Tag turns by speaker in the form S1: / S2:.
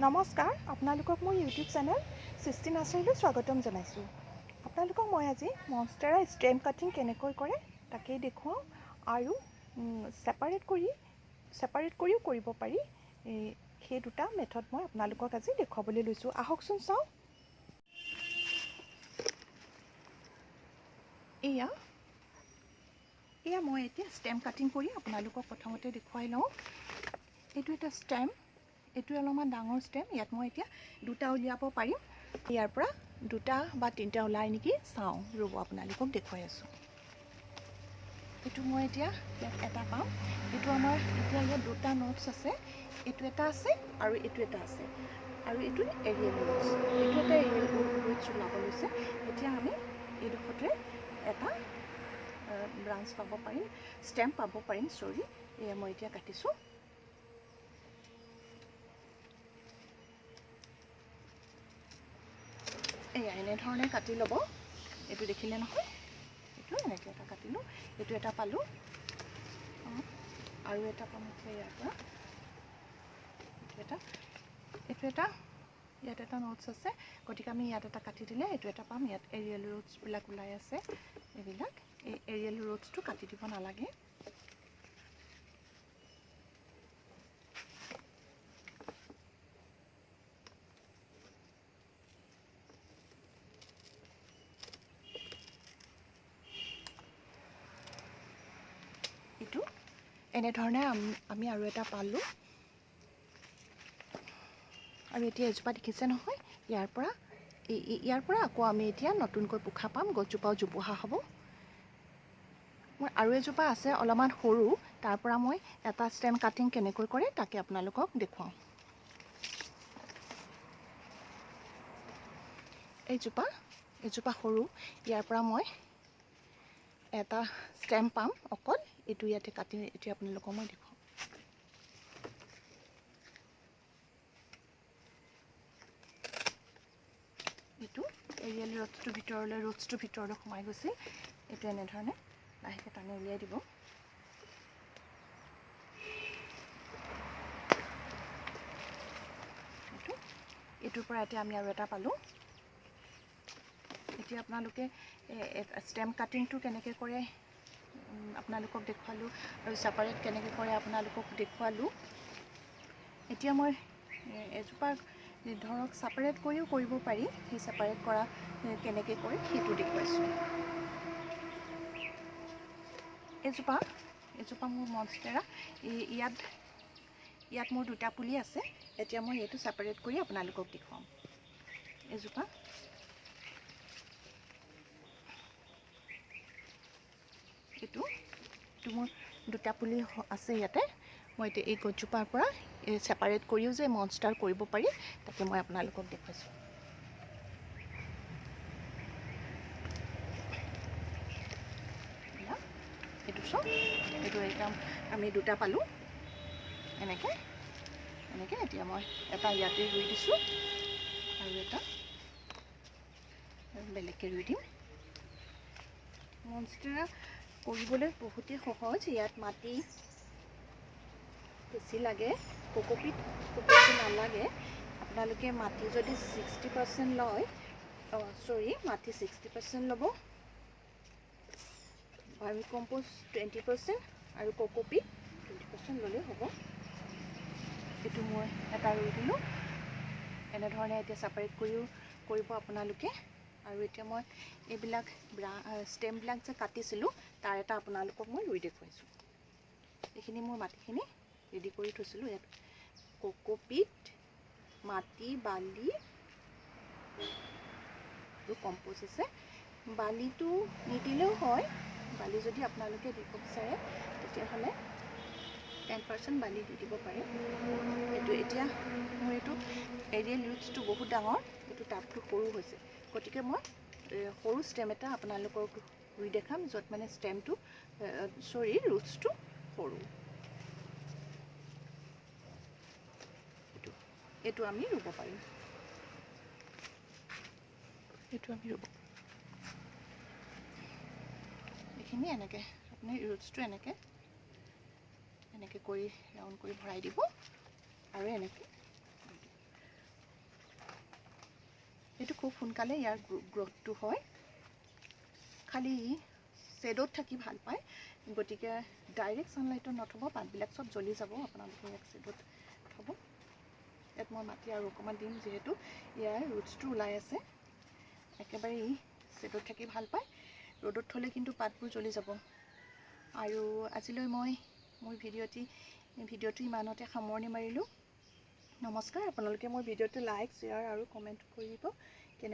S1: নমস্কাৰ, আপোনালোকক মোৰ ইউটিউব চেনেল সৃষ্টি নাৰ্চাৰীলৈ স্বাগতম জনাইছোঁ। আপোনালোকক মই আজি মনষ্টেৰা ষ্টেম কাটিং কেনেকৈ কৰে তাকেই দেখুৱাওঁ আৰু ছেপাৰেট কৰিও কৰিব পাৰি, সেই দুটা মেথড মই আপোনালোকক আজি দেখুৱাবলৈ লৈছোঁ। আহকচোন চাওঁ। এয়া এয়া মই এতিয়া ষ্টেম কাটিং কৰি আপোনালোকক প্ৰথমতে দেখুৱাই লওঁ। এইটো এটা ষ্টেম, এইটো অলপমান ডাঙৰ ষ্টেম। ইয়াত মই এতিয়া দুটা উলিয়াব পাৰিম। ইয়াৰ পৰা দুটা বা তিনিটা ওলাই নেকি চাওঁ, ৰ'ব আপোনালোকক দেখুৱাই আছোঁ। এইটো মই এতিয়া ইয়াত এটা পাম। এইটো আমাৰ এতিয়া ইয়াত দুটা নোটছ আছে, এইটো এটা আছে আৰু এইটো এটা আছে, আৰু এইটো এৰিয়েল ৰুটছ, এইটো এটা এৰিয়েল ৰুটছ ওলাব লৈছে। এতিয়া আমি এইডোখৰতে এটা ব্ৰাঞ্চ পাব পাৰিম, ষ্টেম পাব পাৰিম, চৰি। এয়া মই এতিয়া কাটিছোঁ। এয়া এনেধৰণে কাটি ল'ব। এইটো দেখিলে নহয়, এইটো এনেকৈ এটা কাটিলোঁ, এইটো এটা পালোঁ আৰু এটা পাম এতিয়া ইয়াৰ পৰা। এইটো এটা ইয়াত এটা নোটছ আছে, গতিকে আমি ইয়াত এটা কাটি দিলে এইটো এটা পাম। ইয়াত এৰিয়েল ৰুটছবিলাক ওলাই আছে, এইবিলাক এই এৰিয়েল ৰুটছটো কাটি দিব নালাগে। এইটো এনেধৰণে আমি আৰু এটা পালোঁ। আৰু এতিয়া এজোপা দেখিছে নহয়, ইয়াৰ পৰা আকৌ আমি এতিয়া নতুনকৈ পোখা পাম, গছজোপাও জোপোহা হ'ব। মোৰ আৰু এজোপা আছে অলপমান সৰু, তাৰ পৰা মই এটা ষ্টেম কাটিং কেনেকৈ কৰে তাকে আপোনালোকক দেখুৱাওঁ। এইজোপা সৰু, ইয়াৰ পৰা মই এটা ষ্টেম পাম অকল। এইটো ইয়াতে কাটি এতিয়া আপোনালোকক মই দেখুৱাওঁ। এইটো এৰিয়েল ৰুটছটোৰ ভিতৰলৈ সোমাই গৈছিল। এইটো এনেধৰণে লাহেকৈ টানি উলিয়াই দিব। এইটোৰ পৰা এতিয়া আমি আৰু এটা পালোঁ। এতিয়া আপোনালোকে ষ্টেম কাটিংটো কেনেকৈ কৰে আপোনালোকক দেখুৱালোঁ আৰু ছেপাৰেট কেনেকৈ কৰে আপোনালোকক দেখুৱালোঁ। এতিয়া মই এজোপা ধৰক ছেপাৰেট কৰিও কৰিব পাৰি, সেই ছেপাৰেট কৰা কেনেকৈ কৰে সেইটো দেখুৱাইছোঁ। এজোপা মোৰ মনষ্টেৰা, ইয়াত মোৰ দুটা পুলি আছে। এতিয়া মই এইটো ছেপাৰেট কৰি আপোনালোকক দেখুৱাম। এজোপা এইটো মোৰ দুটা পুলি আছে ইয়াতে। মই এতিয়া এই গছজোপাৰ পৰা এই ছেপাৰেট কৰিও যে মনষ্টাৰ কৰিব পাৰি তাকে মই আপোনালোকক দেখুৱাইছোঁ। এইটো চাওক, এইটো একদম আমি দুটা পালোঁ। এনেকৈ এনেকৈ এতিয়া মই এটা ইয়াতে ৰুই দিছোঁ আৰু এটা বেলেগকৈ ৰুই দিম। মনষ্টেৰা কৰিবলৈ বহুতেই সহজ। ইয়াত মাটি বেছি লাগে, কোকোপিট খুব বেছি নালাগে। আপোনালোকে মাটি যদি 60% লয়, মাটি 60% ল'ব, ভাৰ্মি কম্প'ষ্ট 20% আৰু কোকোপিট 20% ল'লেই হ'ব। এইটো মই এটা ৰুই দিলোঁ। এনেধৰণে এতিয়া ছেপাৰেট কৰিও কৰিব আপোনালোকে। আৰু এতিয়া মই এইবিলাক ষ্টেমবিলাক যে কাটিছিলোঁ তাৰ এটা আপোনালোকক মই ৰুই দেখুৱাইছোঁ। এইখিনি মোৰ মাটিখিনি ৰেডি কৰি থৈছিলোঁ। ইয়াত কোকোপিট, মাটি, বালি আৰু কম্প'ষ্ট আছে। বালিটো নিদিলেও হয়, বালি যদি আপোনালোকে দিব বিচাৰে তেতিয়াহ'লে 10% বালি দি দিব পাৰে। এইটো এতিয়া মোৰ এইটো এৰিয়েল ৰুটছটো বহুত ডাঙৰ, এইটো টাবটো সৰু হৈছে, গতিকে মই সৰু ষ্টেম এটা আপোনালোকক ৰুই দেখাম, য'ত মানে ষ্টেমটো ৰুটছটো সৰু। এইটো আমি ৰুব পাৰিম। এইটো আমি ৰুব এইখিনি এনেকৈ আপুনি ৰুটছটো এনেকৈ এনেকৈ কৰি ৰাউণ্ড কৰি ভৰাই দিব আৰু এনেকৈ এইটো খুব সোনকালে ইয়াৰ গ্ৰ'থটো হয়। খালি শ্বেডত থাকি ভাল পায়, গতিকে ডাইৰেক্ট ছানলাইটত নথ'ব, পাতবিলাক চব জ্বলি যাব। আপোনালোকে ইয়াক শ্বেডত থ'ব। ইয়াত মই মাটি আৰু অকণমান দিম, যিহেতু ইয়াৰ ৰুটছটো ওলাই আছে। একেবাৰে ই শ্বেডত থাকি ভাল পায়, ৰ'দত থ'লে কিন্তু পাতবোৰ জ্বলি যাব। আৰু আজিলৈ মই মোৰ ভিডিঅ'টো ইমানতে সামৰণি মাৰিলোঁ। নমস্কাৰ। আপোনালোকে মোৰ ভিডিঅ'টো লাইক, শ্বেয়াৰ আৰু কমেণ্ট কৰিব।